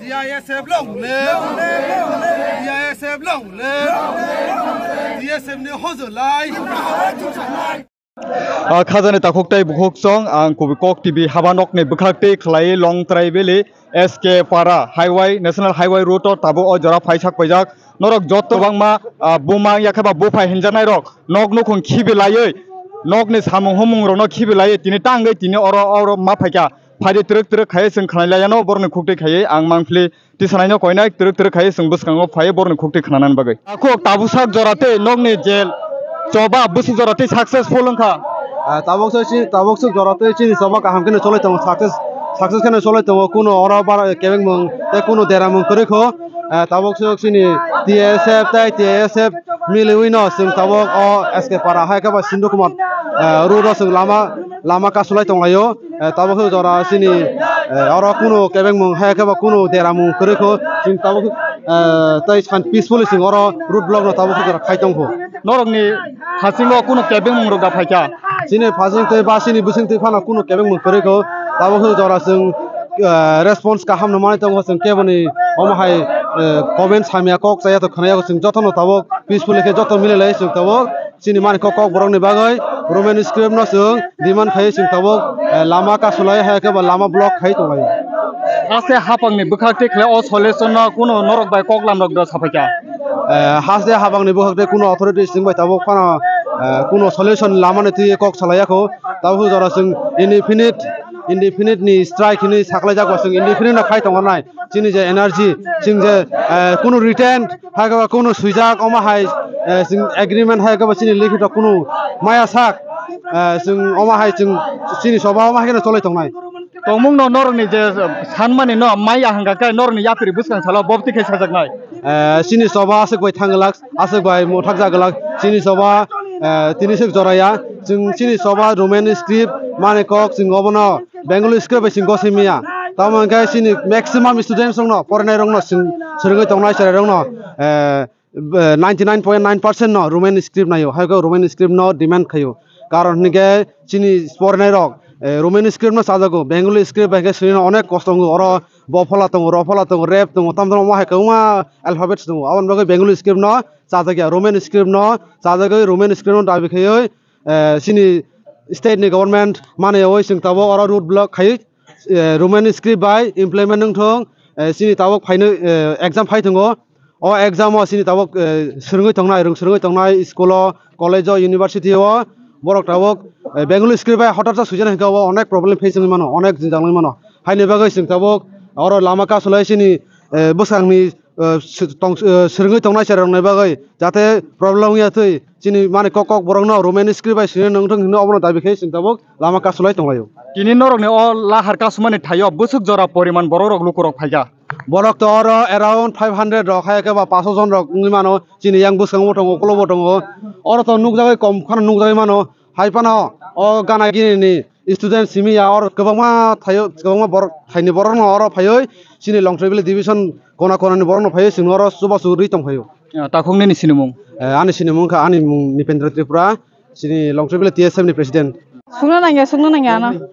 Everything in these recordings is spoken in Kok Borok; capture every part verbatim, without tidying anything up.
T I S F long live! T I S F long live! T S F ni hojolai! Ah, khajani takhuk tei bukhuk chwng, ang Kubui Kok T V haba nokni bwkhak tei khlai Longtrai Valley S K Para Highway, National Highway Road o tabuk o jora phaisak paijak. Norok joto bangma, ah, buma yakhe ba buphai hinjaknai rok nok nukhung khibi laiwi, nokni samung humung rokno khibi laiwi tini tangwi tini oro, oro ma phaikha. Phaidi twrwk twrwk khai chwng khnai laiano borokni khuktwi khaiwi ang mangpili tisanaino koinai twrwk twrwk khai chwng bwskango phaiwi borokni khuktwi khnanani bagwi. Takhuk tabuksak jora tei nokni je choba bwswk jora tei successful wngkha. Ah, tabuksak si-, tabuksuk jora tei chini choba kaham kheno cholai tongo, success, success kheno cholai tongo, kuno oro bara kebengmung tei kuno deramung kwrwi kho. Ah, tabuksuk chini T S F tei T S F miliwino chwng tabuk o S K Para hai khe ba Sindhu Kumar, ah, road o chwng lama, lama kasulai tonglaio. Eh, tabuk khe jora chini, eh, oro kuno kebengmung hai khe ba kuno deramung kwrwi kho, chwng tabuk, eh, tei san peacefully chwng oro road block no tabuk khe jora khai tong kho. Norokni phasingo kuno kebengmung rok da phaikha? Chini phasing tei ba chini bwswng twi phano kuno kebengmung kwrwi kho, tabuk khe jora chwng, eh, response kaham no manwi tongo, chwng keboni omo hai, eh, comment samya kok chaya to khwnaya kho, chwng jotono tabuk peacefully khe joto mililai chwng tabuk. Chini mani kok, kok borokni bagwi Roman script no chwng demand khai chwng tabuk, eh, lama kasulai hai khe ba lama block khai tonglai. Haste hapangni bwkhak tei khlai o solution no kuno norok bai kok lam rok do sapai kha. Eh, haste hapangni bwkhak tei kuno authorities chwng bai tabuk phano, eh, kuno solution lama ni twi kok salai ya kho. Tabuk jora chwng indefinite, indefinite ni strike hinwi saklai jak ba chwng indefinite no khai tongna nai. Chini je energy, chwng je, eh, kuno written hai khe ba kuno swijak omo hai, eh, chwng agreement hai khe ba chini likhito kuno maya sak, eh, chwng omo hai chwng chini soba omo hai kheno cholai tongnai. Tongmung no norokni je sanmani no maya hangka khe norokni yapri bwskang salo bobti khe sajaknai. Eh, chini soba aswk bai thang glak, aswk bai mwthak jak glak, chini soba, eh, tini swk joraya, chwng chini soba Roman script mani kok chwng obono Bengali script bai chwng gosi maya. Tamo hwnkhe chini maximum students rokno, porinai rokno chwng swrwngwi tongnai cherai rokno, eh, ninety nine point nine percent no Roman script naio, hai khe Roman script no demand khaio. Karon hwnkhe chini porinai rok, eh, Roman script no chajago, Bengali script bai khe swrwngno onek kosto wngo. Oro bo phola tongo, ro phola tongo, rep tongo, tamo tamo hai kwbangma alphabets tongo. Aboni bagwi Bengali script no chajakya, Roman script no chajagwi, Roman script no dabi khaiwi, eh, chini state ni government manayawi chwng tabuk oro road block khai, eh, Roman script bai implement wng thung, eh, chini tabuk phainwi, eh, exam phai thungo. O exam o chini tabuk, eh, swrwngwi tongnai, rwng swrwngwi tongnai school o, college o, university o, borok tabuk, eh, Bengali script bai hotar sa swijana hwnkhe o onek problem face wngwi mano, onek jwngjal wngwi mano. Haini bagwi chwng tabuk oro lama kasulai chini, eh, bwskangni, eh, sw-, tong-, eh, swrwngwi tongnai cherai rokni bagwi jate problem wngya twi chini mani kok kok borokno Roman script bai swina nangthung hinwi obono dabi khe chwng tabuk lama kasulai tonglaio. Tini norokni o lahar kasumani thaio bwswk jora poriman borok rok lukurok phaikha? Borok to oro around five hundred rok hai khe ba paso jon rok wngwi mano chini yang bwskango tongo, ukologo tongo. Oro to nukjagwi kom kheno nukjagwi mano. Hai phano o gana gini ni student simi ya oro kwbangma thaio, kwbangma borok thaini borok no oro phaiwi chini Longtrai Valley division kona kona ni borok no phaiwi chwng oro chubachu rwi tong phaio. Ah, takhuk nini sinimung? Eh, ani sinimung kha, ani mung Nipendra Tripura, chini Longtrai Valley T S F ni president. Sukna nangya, sukna nangya ano.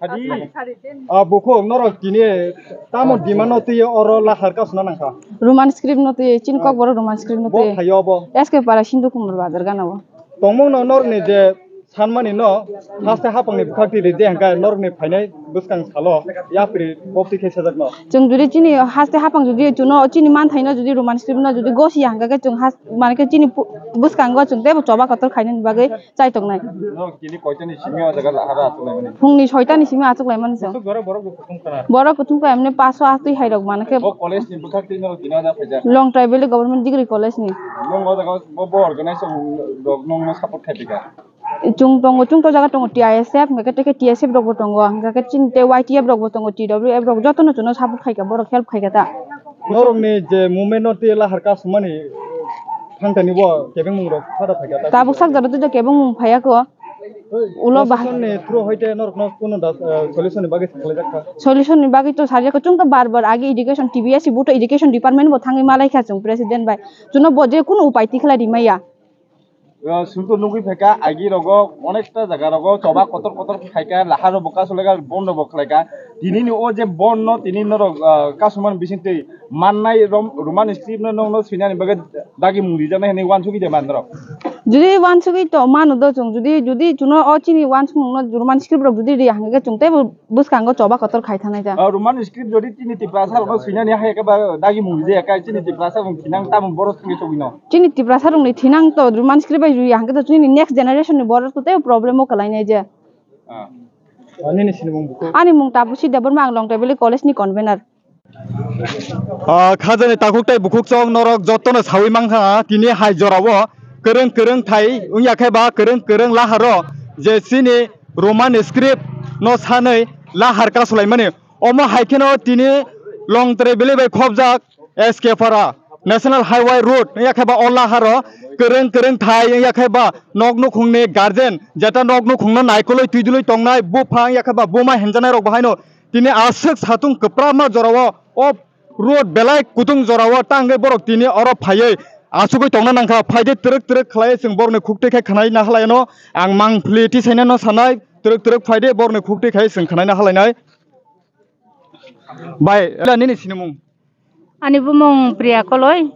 Ah, bukhuk norok tini tamo demand no twi oro lahar kasuna nangkha? Roman script no twi, chini kok borok Roman script no twi. Bo thaio bo. S K Para Sindhu Kumar Bazar gana o. Tongmung no norokni je sanmani no haste hapangni bwkhak twi ride hwnkhe norokni phainai bwskang salo yapri bobti khe sajak no. Chwng jodi chini haste hapang jodi chuno chini manthaino jodi Roman script no jodi gosi ya hwnkhe chwng has-, mane khe chini pu-, bwskango chwng teibo choba kotor khainani bagwi chai tongnai. Norok tini koitani simi o jaga lahara achuk laimani? Phungni soitani simi achuk laimani chwng. Borok bo kuthum khana. Borok kuthum kha emne paso atwi hai rok mane khe. Bo college ni bwkhak twi norok tini o jaga phaijak? Longtrai Valley Government Degree College ni. Nung o jaga bo, bo organization rok nung no support khai pika? Chwng tongo, chwng to jaga tongo T I S F, hwnkhe tei khe T S F rok bo tongo, hwnkhe chini tei Y T F rok bo tongo, T W F rok jotono chwngno support khaikha, borok help khaikha ta. Norokni je movement no tei lahar kasumani thangtani bo kebengmung rok phada phaikha ta. Tabuk sak jora tei kebengmung phaiya kho. Ulo ba- Proshasonni through hoite norokno kuno da, eh, solution ni bagwi sakhlaijak kha? Solution ni bagwi to sarjak kha, chwng to bar bar agi education, T B S C buto education department bo thangwi malai kha chwng president bai. Chwngno bo je kuno upai tikhlai rimaya. Eh, chwng to nugwi phaikha, agi rogo onekta jaga rogo choba kotor kotor khaikha, lahar bo kasu lekha, bon bo khlaikha. Tinini o je bon no tini norok, eh, kasumani bisingtwi mannai rom-, Roman script no nokno swinani bagwi dagi mung rijak nai hinwi uansugwi de man norok. Jodi uansugwi to mano do chwng, jodi, jodi chwngno o chini uansukmung no Roman script rok jodi ri hangkhe chwng teibo bwskango choba kotor khai thangnai ja. Ah, Roman script jodi chini Tiprasa rokno swinani hai khe ba dagi mung rijak kha chini Tiprasa rok thinang tamo boros thangwi chogwi no. Chini Tiprasa rokni thinang to Roman script bai ri hangkhe to chini next generation ni borok to teibo problem o kwlainai je. Ah. Ah, nini sinimung bukhuk? Ani mung Tapusi Debbarma, ang Longtrai Valley College ni convener. Ah, khajani takhuk tei bukhuk chwng norok jotono sawi mankha, tini hai jorao kwrwng kwrwng thai wngya khe ba kwrwng kwrwng laharo je chini Roman script no sanwi lahar kasulaimani. Omo hai kheno tini Longtrai Valley bai khopjak S K Para National Highway Road wngya khe ba o laharo kwrwng kwrwng thai wngya khe ba nok nukhungni guardian jeta nok nukhungno naikolwi twidulwi tongnai buphang wngya khe ba buma hinjanai rok bahaino tini aswk satung kwprama jorao o road belai kutung jorao tangwi borok tini oro phaiwi achugwi tongna nangkha. Phaide twrwk twrwk khlaiwi chwng borokni khuktwi khe khwnai nahalaiano ang mangpili tisainano sanai twrwk twrwk phaide borokni khuktwi khai chwng khwnai nahalainai. Bai, nini sinimung? Ani bumung Priya Koloi.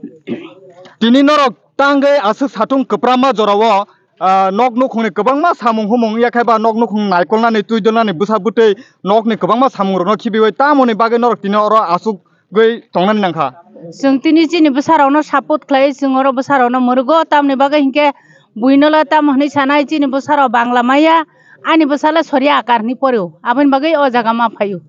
Tini norok tangwi aswk satung kwprama jorao, ah, nok nukhungni kwbangma samung humung wngya khe ba nok nukhung naikolnani, twidulnani, bwsa bwtwi nokni kwbangma samungrokno khibiwi tamoni bagwi norok tini oro achugwi tongnani nangkha. Chwng tini chini bwsarokno support khlai, chwng oro bwsarokno mwrwgo, tamoni bagwi hinkhe buino le tamo hwnwi sanai, chini bwsarok Bangla maya, ani bwsale Soriya Akar hwnwi porio, aboni bagwi o jaga ma phaio.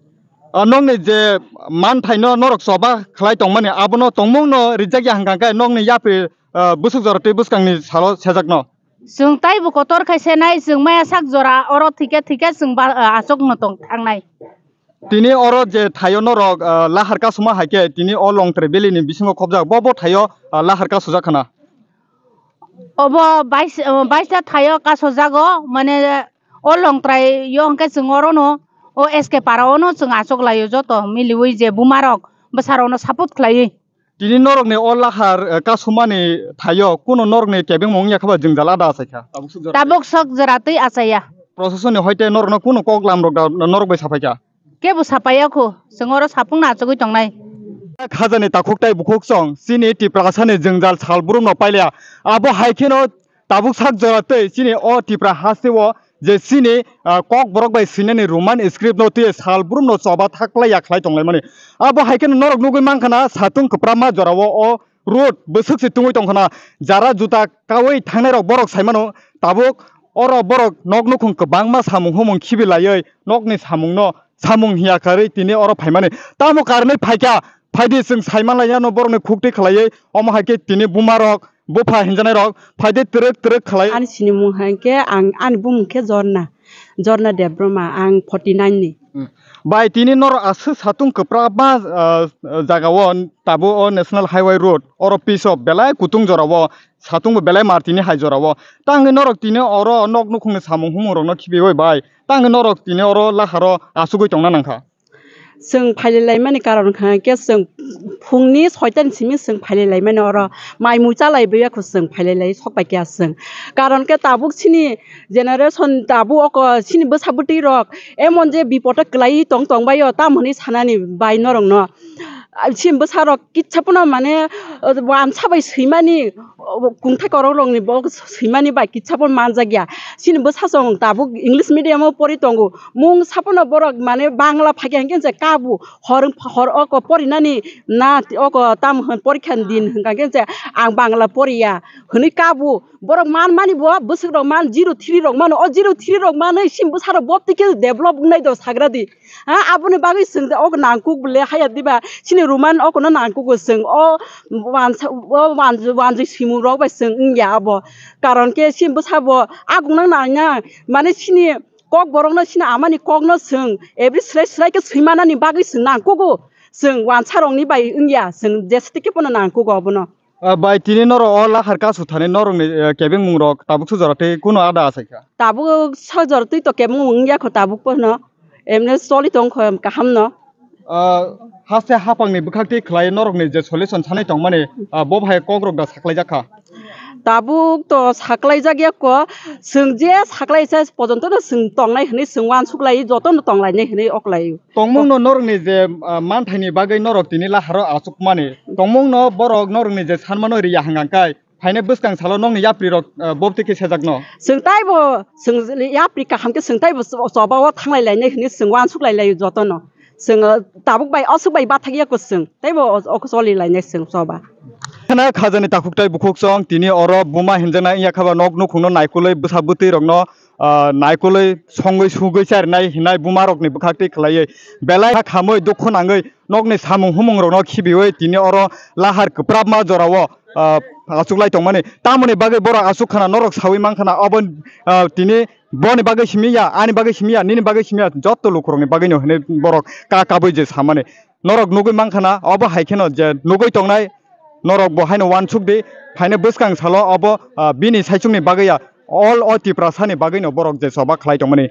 Ah, nokni je manthaino norok choba khlai tongmani, abono tongmungno rijak ya hwnkha khe nokni yapri, ah, bwswk jora tei bwskangni salo sejakno. Chwng taibo kotor khai se nai, chwng maya sak jora oro thwikhe thwikhe chwng ba, ah, achukno tong thangnai. Tini oro je thaio norok, ah, lahar kasuma hai khe tini o Longtrai Valley ni bisingo khopjak, bo bo thaio, ah, lahar kasujak khna. Obo bais-, ah, baisa thaio kasojago, mane o Longtrai yo hwnkhe chwng orono, o S K Para ono chwng achuk laio joto miliwi je bumarok bwsarokno support khlaiwi. Tini norokni o lahar, eh, kasumani thaio kuno norokni kebengmung wngya khe ba jwngjal ada achaikha? Tabuk swk jora twi achaiya. Proshasonni hoite norokno kuno koklam rok da norok bai saphaikha? Kebo sapaiya kho, chwng oro sapungno achugwi tongnai. Khajani takhuk tai bukhuk chwng chini Tiprasani jwngjal sal brumno pailiya. Abo hai kheno tabuk sak jora tei chini o Tipra hasteo je chini, ah, kokborok bai swinani Roman script no twi sal brumno choba thaklai ya khlai tonglaimani. Abo hai kheno norok nugwi mankha na satung kwprama jorao o road bwswk se tungwi tongkha na, jara juta kaui thangnai rok borok sai mano tabuk oro borok nok nukhung kwbangma samung humung khibi laiwi nokni samung no samung hiya karwi tini oro phaimani. Tamo karwnwi phaikha, phaidi chwng saimanlainano borokni khuktwi khlaiwi, omo hai khe tini bumarok, bupha hinjanairok phaidi twrwk twrwk khlai. Ani sinimung hai khe ang, ani bumung khe Jorna, Jorna Debbarma, ang forty nine ni. Hmm. Bai tini norok aswk satung kwprapma, ah, jagao tabuk o National Highway Road, oro piece of belai kutung jorao, satung bo belai mar tini hai jorao. Tangwi norok tini oro nok nukhungni samung humung rokno khibiwi bai. Tangwi norok tini oro laharo achugwi tongna nangkha. Chwng phailai laimani karon kha khe chwng phungni soitani simi chwng phailai laimani oro mai mui chalai bwya kho chwng phailai lai sok pai kha chwng. Karon khe tabuk chini generation tabuk oko chini bwsa bwtwi rok emon je bipodo kwlai tong tong baio tamoni sanani bai norokno. Ah, chini bwsarok kitsa pono mane, ah, wansa bai swimani, oh, kungthai korok rokni bo swimani bai kitsa pono manjak ya. Chini bwsa chwng tabuk English medium o pori tongo. Mung sapono borok mane Bangla phaikha hinkhe je kabu hor, hor oko porinani na oko tam porikha ni din hwnkha khe je ang Bangla poriya hwnwi kabu. Borok man mani bo bwswk rok man zero three rok mano. O zero three rok manwi chini bwsarok bo twi khe develop wngnai do sagra di. Ha, aboni bagwi chwng de ok nangkuk bole haya diba? Chini Roman okono nangkugo chwng. O wansa-, o wanj-, wanjwi simung rok bai chwng wngya abo. Karon khe chini bwsa bo agungna nangya. Mane chini kokborokno chini amani kokno chwng every swrai swrai khe swimanani bagwi chwng nangkugo. Chwng wansa rokni bai wngya, chwng jeswk twi khe pono nangkugo obono. Ah, bai, tini norok o lahar kasu thani norokni, eh, kebengmungrok tabuk sujora tei kunu ada achaikha? Tabuk sujora twi to kebengmung wngya kho tabuk pono. Emne choli tong kho kaham no. Ah, haste hapangni bwkhak twi khlai norokni je solution sanai tongmani, ah, bo bahai kokrok da saklaijak kha? Tabuk to saklaijak ya kho. Chwng je saklaisa pojonto no chwng tongnai hwnwi chwng uansuk lai, joto no tonglainai hwnwi ok lai. Tongmung no norokni je, ah, manthaini bagwi norok tini laharo achukmani. Tongmung no borok norokni je sanmano riya hangkang kai. Phainai bwskang salo nokni yapri rok, ah, bobti khe sejak no. Chwng taibo, chwng yapri kaham khe chwng taibo choba o thanglai lainai hwnwi chwng uansuk lai lai joto no. Chwng, ah, tabuk bai, aswk bai bathak ya kho chwng. Taibo o, o choli lainai chwng choba. Khana khajani takhuk tai bukhuk song tini oro buma hinjaknai wngya khaba nok nukhungno naikolwi bwsa bwtwi rokno, ah, naikolwi songwi sugwi charinai hinai buma rokni bwkhak twi khlaiwi belai ha khamwi dukhu nangwi nokni samung humung rokno khibiwi tini oro lahar kwprapma jorao, ah, achuklai tongmani. Tamoni bagwi borok achuk khana norok sawi mankha na obo, ah, tini boni bagwi simi ya, ani bagwi simi ya, nini bagwi simi ya, jotto lukurokni bagwino hinwi borok ka kabwi je samani. Norok nugwi mankha na, obo hai kheno je nugwi tongnai, norok bo haino uansuk di, haino bwskang salo obo, ah, bini saichungni bagwi ya, all o Tiprasani bagwino borok je choba khlai tongmani.